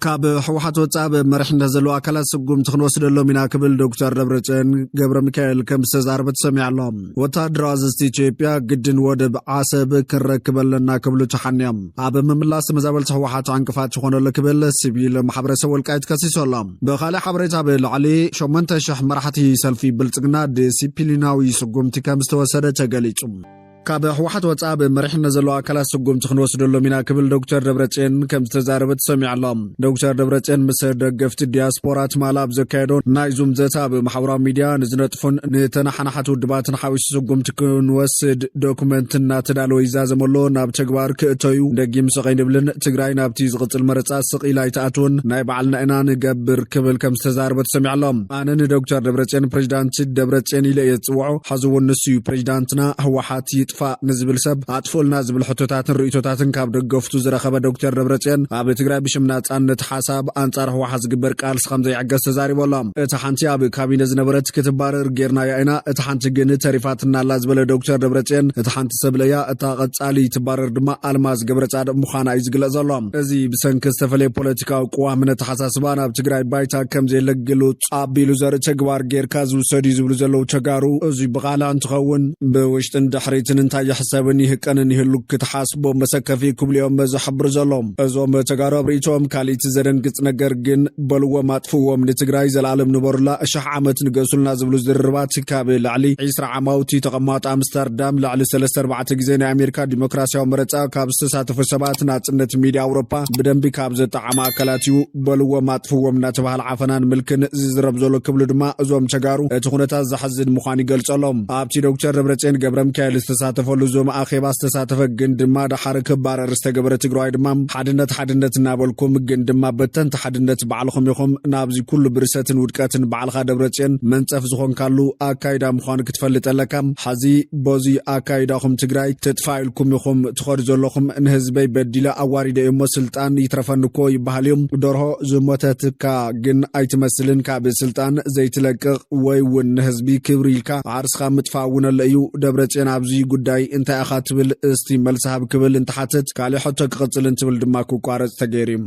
ካብ ህወሓት ወፃእ ኣብ መሪሕነት ዘለዉ ኣካላት ስጉምቲ ክንወስደሎም ኢና ክብል ዶክተር ደብረፅዮን ገብረ ሚካኤል ከም ዝተዛረበ ተሰሚዑ ኣሎ። ወታደራዊ ኣዘዝቲ ኢትዮጵያ ግድን ወደብ ዓሰብ ክንረክብ ኣለና ክብሉ ተሓንዮም። ኣብ ምምላስ ተመዛበልቲ ህወሓት ዕንቅፋት ይኾኑ ኣሎ ክብል ሲቪል ማሕበረሰብ ወልቃይት ከሲሱ ኣሎ። ብኻሊእ ሓበሬታ ኣብ ልዕሊ ሸሞንተ ሽሕ መራሕቲ ሰልፊ ብልፅግና ዲሲፕሊናዊ ስጉምቲ ከም ዝተወሰደ ተገሊፁ። ካብ ህወሓት ወፃእ ኣብ መሪሕነት ዘለዉ ኣካላት ስጉምቲ ክንወስደሎም ኢና ክብል ዶክተር ደብረፅዮን ከም ዝተዛረበ ተሰሚዑ ኣሎ። ዶክተር ደብረፅዮን ምስ ደገፍቲ ዲያስፖራ ትማሊ ኣብ ዘካየዶ ናይ ዙም ዘተ ኣብ ማሕበራዊ ሚድያ ንዝነጥፉን ንተናሓናሓቲ ውድባትን ሓዊሱ ስጉምቲ ክንወስድ ዶክመንት እናተዳለወ ይዛዘመ ኣሎ፣ ናብ ተግባር ክእቶዩ ደጊም ስቕ ኣይንብልን፣ ትግራይ ናብቲ ዝቕፅል መረፃ ስቕ ኢላ ኣይትኣትውን፣ ናይ ባዕልና ኢና ንገብር ክብል ከም ዝተዛረበ ተሰሚዑ ኣሎ። ኣነ ንዶክተር ደብረፅዮን ፕሬዚዳንት ደብረፅዮን ኢለ እየ ዝፅውዖ። ሕዚ እውን ንሱ እዩ ፕሬዚዳንትና። ህወሓት ይጥፋእ ንዝብል ሰብ ኣጥፍኡልና ዝብል ሕቶታትን ርእቶታትን ካብ ደገፍቱ ዝረኸበ ዶክተር ደብረፅዮን ኣብ ትግራይ ብሽም ናፃነት ሓሳብ ኣንፃር ህወሓት ዝግበር ቃልሲ ከም ዘይዕገስ ተዛሪቡ ኣሎ። እታ ሓንቲ ኣብ ካቢነ ዝነበረት ክትባረር ጌርናያ ኢና፣ እታ ሓንቲ ግን ተሪፋትና ኣላ ዝበለ ዶክተር ደብረፅዮን እታ ሓንቲ ሰብለ እያ፣ እታ ቀፃሊ ትባረር ድማ ኣልማዝ ገብረፃድቕ ምዃና እዩ ዝግለጽ ዘሎ። እዚ ብሰንኪ ዝተፈለየ ፖለቲካዊ ቅዋምን ኣተሓሳስባን ኣብ ትግራይ ባይታ ከም ዘየለ ግሉጽ ኣቢሉ ዘርኢ ተግባር ጌርካ ዝውሰድ እዩ ዝብሉ ዘለዉ ተጋሩ፣ እዚ ብቓላ እንትኸውን ብውሽጥን ድሕሪትን እንታይ ይሕሰብን ይህቀንን ይህሉ ክትሓስቦ መሰከፊ ክብሉ እዮም ዝሕብሩ ዘለዉ። እዞም ተጋሩ ኣብ ርእይቶኦም ካልእ እቲ ዘደንግጽ ነገር ግን በልዎም ኣጥፍዎም ንትግራይ ዘለኣለም ንበሩላ ሽሕ ዓመት ንገሱልና ዝብሉ ዝርርባት ካብ ልዕሊ ዒስራ ዓማውቲ ተቐማጦ ኣምስተርዳም ልዕሊ ሰለስተ ኣርባዕተ ግዜ ናይ ኣሜሪካ ዲሞክራሲያዊ መረጻ ካብ ዝተሳተፉ ሰባት ናጽነት ሚድያ ኣውሮፓ ብደንቢ ካብ ዘጠዓማ ኣካላት እዩ። በልዎም ኣጥፍዎም እናተባህለ ዓፈናን ምልክን ዝዝረብ ዘሎ ክብሉ ድማ እዞም ተጋሩ እቲ ኩነታት ዘሕዝን ምዃኑ ይገልጸሎም። ኣብቲ ዶክተር ደብረጽዮን ገብረ ሚካኤል ዝተሳተፈሉ ዞም ኣኼባ ዝተሳተፈ ግን ድማ ደሓር ክባረር ዝተገበረ ትግራዋይ ድማ ሓድነት ሓድነት እናበልኩም ግን ድማ በተንቲ ሓድነት ባዕልኹም ኢኹም ናብዚ ኩሉ ብርሰትን ውድቀትን ባዕልኻ ደብረጽዮን መንጸፍ ዝኾንካሉ ኣካይዳ ምዃኑ ክትፈልጥ ኣለካ። ሓዚ በዚ ኣካይዳኹም ትግራይ ትጥፋ ኢልኩም ኢኹም ትኸዱ ዘለኹም። ንህዝበይ በዲለ ኣዋሪደ እሞ ስልጣን ይትረፈኒ እኮ ይበሃል እዩ። ደርሆ ዝሞተትካ ግን ኣይትመስልን። ካብ ስልጣን ዘይትለቅቕ ወይ እውን ንህዝቢ ክብሪ ኢልካ ዓርስኻ ምጥፋእ እውን ኣሎ እዩ። ደብረጽዮን ኣብዚ ጉዳይ እንታይ ኢኻ ትብል? እስቲ መልሲ ሃብ ክብል እንትሓትት ካልእ ሕቶ ክቕጽል እንትብል ድማ ክቋረጽ ተገይሩ እዩ።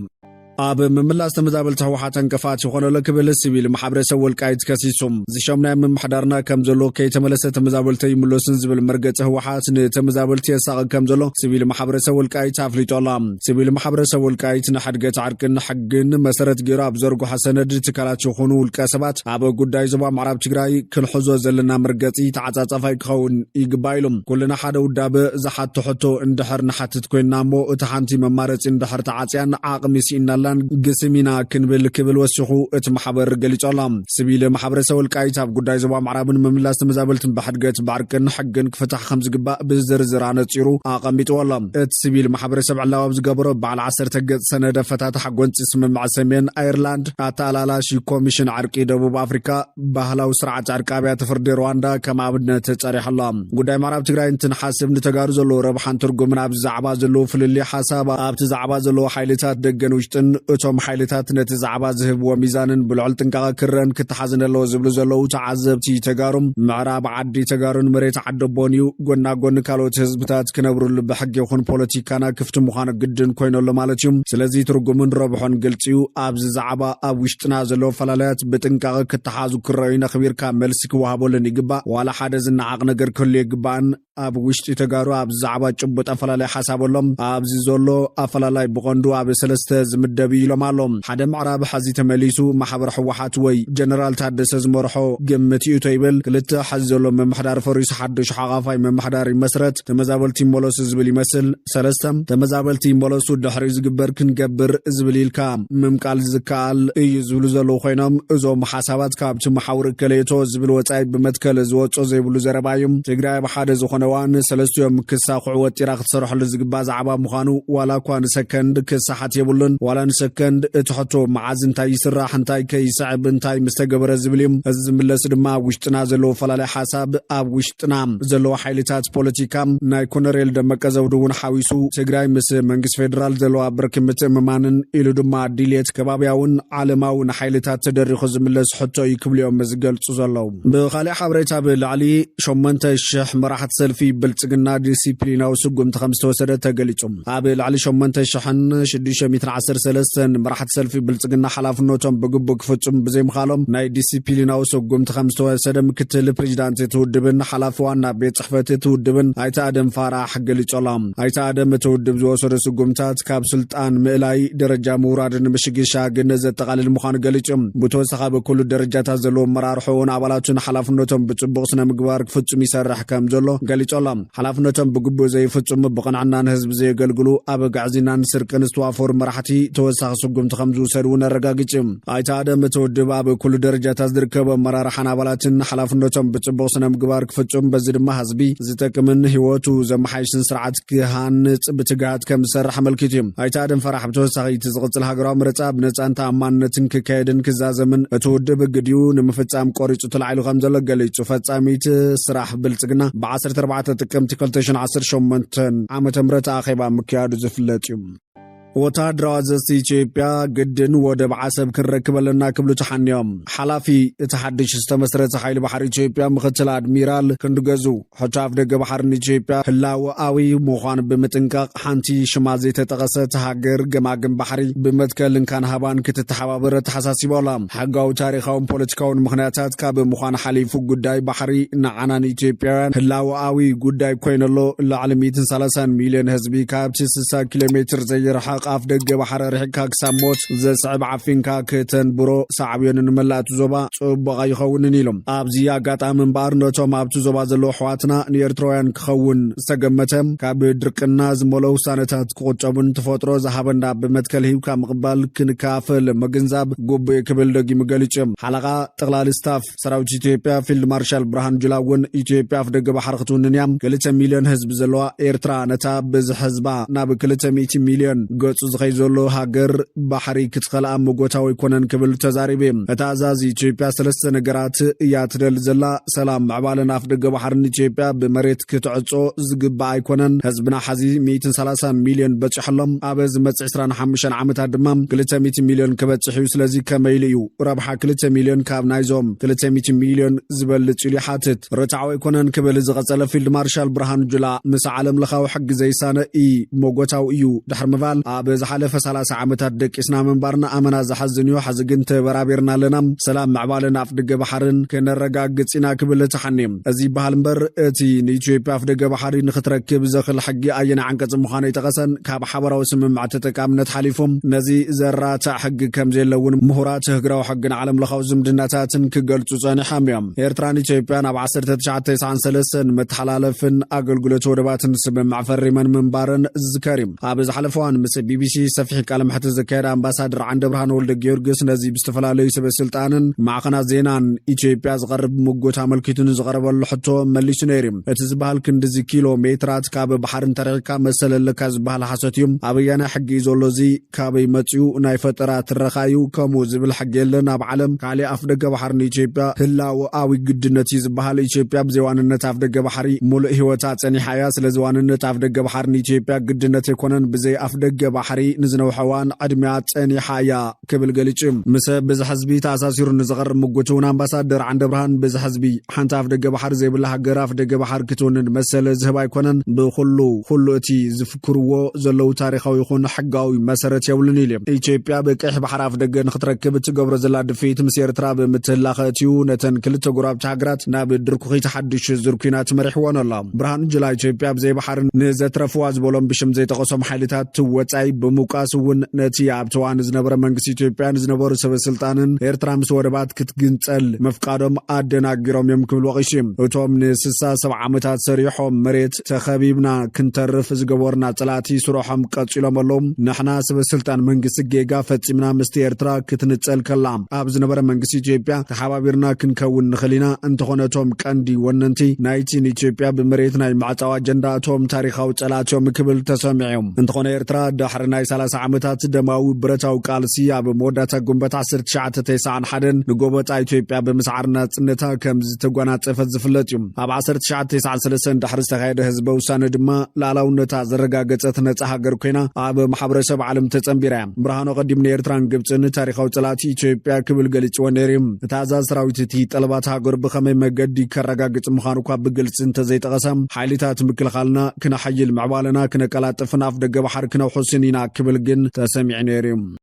ኣብ ምምላስ ተመዛበልቲ ህወሓት ዕንቅፋት ይኾነ ኣሎ ክብል ሲቪል ማሕበረሰብ ወልቃይት ከሲሱ። ዝሸምናዮ ምምሕዳርና ከም ዘሎ ከይተመለሰ ተመዛበልቲ ይምለሱን ዝብል መርገፂ ህወሓት ንተመዛበልቲ የሳቒ ከም ዘሎ ሲቪል ማሕበረሰብ ወልቃይት ኣፍሊጡ ኣሎ። ሲቪል ማሕበረሰብ ወልቃይት ንሕድገት ዕርቅን ሕግን መሰረት ገይሩ ኣብ ዘርግሖ ሰነድ ትካላት ይኹኑ ውልቀ ሰባት ኣብ ጉዳይ ዞባ ምዕራብ ትግራይ ክንሕዞ ዘለና መርገፂ ተዓፃፃፋይ ክኸውን ይግባእ ኢሉ። ኩልና ሓደ ውዳበ ዝሓቶ ሕቶ እንድሕር ንሓትት ኮይንና እሞ እታ ሓንቲ መማረፂ እንድሕር ተዓፅያን ዓቕሚ ስኢናላን ግስም ኢና ክንብል ክብል ወሲኹ እቲ ማሕበር ገሊጹ ኣሎ። ሲቪል ማሕበረሰብ ወልቃይት ኣብ ጉዳይ ዞባ ምዕራብን ምምላስ ተመዛበልትን ብሕድገት ብዕርቅን ሕግን ክፍታሕ ከም ዝግባእ ብዝርዝር ኣነጺሩ ኣቐሚጥዎ ኣሎ። እቲ ሲቪል ማሕበረሰብ ዕላዊ ኣብ ዝገበሮ በዓል ዓሰርተ ገጽ ሰነድ ኣፈታትሓ ጎንፂ ስምምዕ ሰሜን ኣየርላንድ ኣተኣላላሺ ኮሚሽን ዕርቂ ደቡብ ኣፍሪካ ባህላዊ ስርዓት ዕርቂ ኣብያተ ፍርዲ ሩዋንዳ ከም ኣብነት ጸሪሑ ኣሎ። ጉዳይ ምዕራብ ትግራይ እንትንሓስብ ንተጋሩ ዘለዎ ረብሓን ትርጉምን ኣብዚ ዛዕባ ዘለዎ ፍልልይ ሓሳብ ኣብቲ ዛዕባ ዘለዎ ሓይልታት ደገን ውሽጥን እቶም ሓይልታት ነቲ ዛዕባ ዝህብዎ ሚዛንን ብልዑል ጥንቃቐ ክረን ክተሓዝን ኣለዎ ዝብሉ ዘለዉ ተዓዘብቲ ተጋሩ ምዕራብ ዓዲ ተጋሩን መሬት ዓደቦን እዩ። ጎና ጎኒ ካልኦት ህዝብታት ክነብሩሉ ብሕጊ ይኹን ፖለቲካና ክፍቲ ምዃኑ ግድን ኮይኑ ኣሎ ማለት እዩ። ስለዚ ትርጉምን ረብሖን ግልፂ እዩ። ኣብዚ ዛዕባ ኣብ ውሽጥና ዘለዉ ኣፈላላያት ብጥንቃቐ ክተሓዙ ክረኣዩ ነኽቢርካ መልሲ ክወሃበሉን ይግባእ። ዋላ ሓደ ዝነዓቕ ነገር ክህሉ ይግባእን። ኣብ ውሽጢ ተጋሩ ኣብዚ ዛዕባ ጭቡጥ ኣፈላላይ ሓሳብ ኣሎም። ኣብዚ ዘሎ ኣፈላላይ ብቐንዱ ኣብ ሰለስተ ዝምደብ እዩ ኢሎም ኣሎ። ሓደ ምዕራብ ሕዚ ተመሊሱ ማሕበር ህወሓት ወይ ጀነራል ታደሰ ዝመርሖ ግምት ይእቶ ይብል። ክልተ ሕዚ ዘሎ ምምሕዳር ፈሪሱ ሓድሽ ሓቓፋይ ምምሕዳር ይመስረት፣ ተመዛበልቲ ይመለሱ ዝብል ይመስል። ሰለስተ ተመዛበልቲ ይመለሱ ድሕሪኡ ዝግበር ክንገብር ዝብል ኢልካ ምምቃል ዝከኣል እዩ ዝብሉ ዘለዉ ኮይኖም እዞም ሓሳባት ካብቲ መሓውር እከለ ይእቶ ዝብል ወፃኢ ብመትከል ዝወጾ ዘይብሉ ዘረባ እዩ። ትግራይ ኣብ ሓደ ዝኾነ እዋን ሰለስቲኦም ክሳኹዑ ወጢራ ክትሰርሐሉ ዝግባእ ዛዕባ ምዃኑ ዋላ እኳ ንሰከንድ ክሰሓት የብሉን። ዋላ ንሰከንድ እቲ ሕቶ መዓዝ እንታይ ይስራሕ እንታይ ከይስዕብ እንታይ ምስ ተገበረ ዝብል እዩ። እዚ ዝምለስ ድማ ኣብ ውሽጥና ዘለዎ ፈላለይ ሓሳብ ኣብ ውሽጥና ዘለዎ ሓይልታት ፖለቲካ ናይ ኮነሬል ደመቀ ዘውዱ እውን ሓዊሱ ትግራይ ምስ መንግስቲ ፌዴራል ዘለዋ ብርኪ ምትእምማንን ኢሉ ድማ ድልየት ከባብያውን ዓለማውን ሓይልታት ተደሪኹ ዝምለስ ሕቶ እዩ ክብሉ እዮም ዝገልጹ ዘለዉ። ብኻሊእ ሓበሬታ ኣብ ልዕሊ ሸሞንተ ሽሕ መራሕቲ ሰልፊ ብልጽግና ዲሲፕሊናዊ ስጉምቲ ከም ዝተወሰደ ተገሊጹ። ኣብ ልዕሊ ሸሞንተ ሽሕን ሽዱሽተ ሚእትን ዓሰርተ ሰለስተ ሰን መራሕቲ ሰልፊ ብልጽግና ሓላፍነቶም ብግቡእ ክፍጽሙ ብዘይምኻሎም ናይ ዲሲፕሊናዊ ስጉምቲ ከም ዝተወሰደ ምክትል ፕሬዚዳንት እቲ ውድብን ሓላፊ ዋና ቤት ጽሕፈት እቲ ውድብን ኣይተ ኣደም ፋራሕ ገሊጹ ኣሎ። ኣይተ ኣደም እቲ ውድብ ዝወሰዶ ስጉምታት ካብ ስልጣን ምእላይ፣ ደረጃ ምውራድን ምሽግሻግን ዘጠቓልል ምዃኑ ገሊጹ። ብተወሳኺ ኣብ ኩሉ ደረጃታት ዘለዉ ኣመራርሕኡን ኣባላቱን ሓላፍነቶም ብጽቡቕ ስነ ምግባር ክፍጽሙ ይሰርሕ ከም ዘሎ ገሊጹ ኣሎ። ሓላፍነቶም ብግቡእ ዘይፍጽሙ፣ ብቕንዕና ንህዝቢ ዘየገልግሉ፣ ኣብ ግዕዝይናን ስርቅን ዝተዋፈሩ መራሕቲ ተወሳኺ ስጉምቲ ከም ዝውሰድ እውን ኣረጋጊጹ። ኣይተ ኣደም እቲ ውድብ ኣብ ኩሉ ደረጃታት ዝርከቡ ኣመራርሓን ኣባላትን ሓላፍነቶም ብጽቡቕ ስነ ምግባር ክፍጽም፣ በዚ ድማ ህዝቢ ዝጠቅምን ህይወቱ ዘመሓይሽን ስርዓት ክሃንጽ ብትግሃት ከም ዝሰርሕ ኣመልኪቱ እዩ። ኣይተ ኣደም ፈራሕ ብተወሳኺ እቲ ዝቕጽል ሃገራዊ መረጻ ብነጻን ተኣማንነትን ክካየድን ክዛዘምን እቲ ውድብ ግዲኡ ንምፍጻም ቆሪጹ ተላዒሉ ከም ዘሎ ገሊጹ። ፈጻሚት ስራሕ ብልጽግና ብ ዓሰርተ ኣርባዕተ ጥቅምቲ ክልተ ሽሕን ዓሰርተ ሸሞንተን ዓመተ ምህረት ኣኼባ ምክያዱ ዝፍለጥ እዩ። ወተሃደራዊ ኣዘዝቲ ኢትዮጵያ ግድን ወደብ ዓሰብ ክንረክብ ኣለና ክብሉ ተሓንዮም። ሓላፊ እቲ ሓድሽ ዝተመስረተ ሓይሊ ባሕሪ ኢትዮጵያ ምክትል ኣድሚራል ክንዱ ገዙ፣ ሕቶ ኣፍ ደገ ባሕሪ ንኢትዮጵያ ህላወኣዊ ምዃኑ ብምጥንቃቕ፣ ሓንቲ ሽማ ዘይተጠቐሰት ሃገር ገማግም ባሕሪ ብመትከል እንካን ሃባን ክትተሓባበር ኣተሓሳሲቡ ኣሎ። ሕጋዊ፣ ታሪኻውን ፖለቲካውን ምኽንያታት ካብ ምዃን ሓሊፉ፣ ጉዳይ ባሕሪ ንዓና ንኢትዮጵያውያን ህላወኣዊ ጉዳይ ኮይኑ ኣሎ። ልዕሊ ሚእትን ሰላሳን ሚልዮን ህዝቢ ካብቲ ስሳ ኪሎ ሜትር ዘይርሕቕ ኣፍ ደገ ባሕሪ ርሒቕካ ክሳብ ሞት ዘስዕብ ዓፊንካ ክተንብሮ ሳዕብዮን ንመላእቲ ዞባ ጽቡቕ ኣይኸውንን ኢሎም። ኣብዚ ኣጋጣሚ እምበኣር ነቶም ኣብቲ ዞባ ዘለዉ ኣሕዋትና ንኤርትራውያን ክኸውን ዝተገመተ ካብ ድርቅና ዝመልኦ ውሳነታት ክቑጠቡን ተፈጥሮ ዝሃበና ብመትከል ሂብካ ምቕባል ክንካፈል ምግንዛብ ግቡእ ክብል ደጊሙ ገሊጹ። ሓለቓ ጠቕላሊ ስታፍ ሰራዊት ኢትዮጵያ ፊልድ ማርሻል ብርሃኑ ጁላ እውን ኢትዮጵያ ኣፍ ደገ ባሕሪ ክትውንን እያ። ክልተ ሚልዮን ህዝቢ ዘለዋ ኤርትራ ነታ ብዝሒ ህዝባ ናብ ክልተ ሚእቲ ሚልዮን ገጹ ዝኸይ ዘሎ ሃገር ባሕሪ ክትኸልኣ መጎታዊ ኣይኮነን ክብል ተዛሪቡ እዩ። እታ ኣዛዚ ኢትዮጵያ ሰለስተ ነገራት እያ ትደሊ ዘላ። ሰላም፣ ምዕባለን ኣፍ ደገ ባሕርን ኢትዮጵያ ብመሬት ክትዕጾ ዝግባእ ኣይኮነን። ህዝብና ሓዚ ሚእትን ሰላሳን ሚልዮን በጺሑ ኣሎ። ኣብ ዝመጽእ ዕስራን ሓሙሽተን ዓመታት ድማ ክልተ ሚእቲ ሚልዮን ክበጽሕ እዩ። ስለዚ ከመይ ኢሉ እዩ ረብሓ ክልተ ሚልዮን ካብ ናይዞም ክልተ ሚእቲ ሚልዮን ዝበልጽ ኢሉ ይሓትት። ርትዓዊ ኣይኮነን ክብል ዝቐጸለ ፊልድ ማርሻል ብርሃኑ ጁላ፣ ምስ ዓለም ለኻዊ ሕጊ ዘይሳነ ኢ መጎታዊ እዩ ድሕሪ ምባል፣ ኣብ ዝሓለፈ ሰላሳ ዓመታት ደቂስና ምንባርና ኣመና ዘሓዝን እዩ። ሕዚ ግን ተበራቢርና ኣለና። ሰላም፣ ምዕባለን ኣፍ ደገ ባሕርን ክነረጋግጽ ኢና ክብል ተሓኒ። እዚ ይበሃል እምበር፣ እቲ ንኢትዮጵያ ኣፍ ደገ ባሕሪ ንክትረክብ ዘኽል ሕጊ ኣየናይ ዓንቀጽ ምዃኑ ኣይጠቐሰን። ካብ ሓበራዊ ስምምዕ ተጠቃምነት ሓሊፉ ነዚ ዘራትዕ ሕጊ ከም ዘየለ እውን ምሁራት ህግራዊ ሕግን ዓለም ለኻዊ ዝምድናታትን ክገልጹ ጸኒሖም እዮም። ኤርትራን ኢትዮጵያን ኣብ ዓሰርተ ትሽዓተ ተስዓን ሰለስተን መተሓላለፍን ኣገልግሎት ወደባትን ስምምዕ ፈሪመን ምንባረን ዝዝከር እዩ። ኣብ ዝሓለፈ እዋን ምስ ቢቢሲ ሰፊሕ ቃለ መሕትት ዘካየደ ኣምባሳደር ዓንደ ብርሃን ወልደ ጊዮርጊስ፣ ነዚ ብዝተፈላለዩ ሰበ ስልጣንን ማዕኸናት ዜናን ኢትዮጵያ ዝቐርብ ምጉት ኣመልኪቱ ንዝቐረበሉ ሕቶ መሊሱ ነይሩ እዩ። እቲ ዝበሃል ክንድዚ ኪሎ ሜትራት ካብ ባሕሪ እንተርሒቕካ መሰል ኣለካ ዝበሃል ሓሶት እዩ። ኣበየናይ ሕጊ እዩ ዘሎ እዚ? ካበይ መጺኡ? ናይ ፈጠራ ትረኻ እዩ። ከምኡ ዝብል ሕጊ የለን ኣብ ዓለም። ካሊእ ኣፍ ደገ ባሕሪ ንኢትዮጵያ ህላወኣዊ ግድነት እዩ ዝበሃል። ኢትዮጵያ ብዘይ ዋንነት ኣፍ ደገ ባሕሪ ሙሉእ ህይወታ ጸኒሓ እያ። ስለዚ ዋንነት ኣፍ ደገ ባሕሪ ንኢትዮጵያ ግድነት ኣይኮነን። ብዘይ ኣፍ ደገ ባሕሪ ንዝነውሐ እዋን ዕድሚያ ጸኒሓ እያ ክብል ገሊጹ እዩ። ምስ ብዝሒ ህዝቢ ተኣሳሲሩ ንዝቐርብ ምጉት እውን ኣምባሳደር ዓንደ ብርሃን፣ ብዝሒ ህዝቢ ሓንቲ ኣፍ ደገ ባሕሪ ዘይብላ ሃገር ኣፍ ደገ ባሕሪ ክትውንን መሰል ዝህብ ኣይኮነን። ብኹሉ፣ ኩሉ እቲ ዝፍክርዎ ዘለዉ ታሪኻዊ ይኹን ሕጋዊ መሰረት የብሉን ኢሉ። ኢትዮጵያ ብቀይሕ ባሕሪ ኣፍ ደገ ንክትረክብ እትገብሮ ዘላ ድፍኢት ምስ ኤርትራ ብምትህላኸ እትዩ። ነተን ክልተ ጎረባብቲ ሃገራት ናብ ድርኩኺት ሓድሽ ዙር ኲናት መሪሕወን ኣሎ። ብርሃኑ ጁላ፣ ኢትዮጵያ ብዘይ ባሕሪ ንዘትረፍዋ ዝበሎም ብሽም ዘይጠቐሶም ሓይልታት ወጻኢ ብምውቃስ እውን፣ ነቲ ኣብቲ እዋን ዝነበረ መንግስቲ ኢትዮጵያ ንዝነበሩ ሰበ ስልጣንን ኤርትራ ምስ ወደባት ክትግንጸል ምፍቃዶም ኣደናጊሮም እዮም ክብል ወቒሱ እዩ። እቶም ንስሳ ሰብዓ ዓመታት ሰሪሖም፣ መሬት ተኸቢብና ክንተርፍ ዝገበሩና ጸላእቲ ስርሖም ቀጺሎም ኣለዉ። ንሕና ሰበ ስልጣን መንግስቲ ጌጋ ፈጺምና፣ ምስቲ ኤርትራ ክትንጸል ከላ ኣብ ዝነበረ መንግስቲ ኢትዮጵያ ተሓባቢርና ክንከውን ንኽእል ኢና። እንተኾነ እቶም ቀንዲ ወነንቲ ናይቲ ንኢትዮጵያ ብመሬት ናይ ምዕጻው ኣጀንዳ እቶም ታሪኻዊ ጸላእቲ እዮም ክብል ተሰሚዑ። እንተኾነ ኤርትራ ድሕሪ ናይ ሰላሳ ዓመታት ደማዊ ብረታዊ ቃልሲ፣ ኣብ መወዳእታ ግንቦት ዓሰርተ ትሽዓተ ተስዓን ሓደን ንጎበጣ ኢትዮጵያ ብምስዓር ናጽነታ ከም ዝተጓናጸፈት ዝፍለጥ እዩ። ኣብ ዓሰርተ ትሽዓተ ተስዓን ሰለስተን ድሕሪ ዝተኻየደ ህዝበ ውሳነ ድማ፣ ልኣላውነታ ዘረጋገጸት ነጻ ሃገር ኮይና ኣብ ማሕበረሰብ ዓለም ተጸንቢራ እያ። ብርሃኑ ቀዲሙ ንኤርትራን ግብጽን ታሪኻዊ ጸላእቲ ኢትዮጵያ ክብል ገሊጽወን ነይሩ እዩ። እታ ኣዛዚ ሰራዊት እቲ ጠለባት ሃገሩ ብኸመይ መገዲ ከረጋግጽ ምዃኑ እኳ ብግልጺ እንተዘይጠቐሰ፣ ሓይልታት ምክልኻልና ክነሐይል፣ ምዕባለና ክነቀላጥፍን ኣፍ ደገ ባሕሪ ክነውሕስን ኢና ክብል ግን ተሰሚዑ ነይሩ እዩ።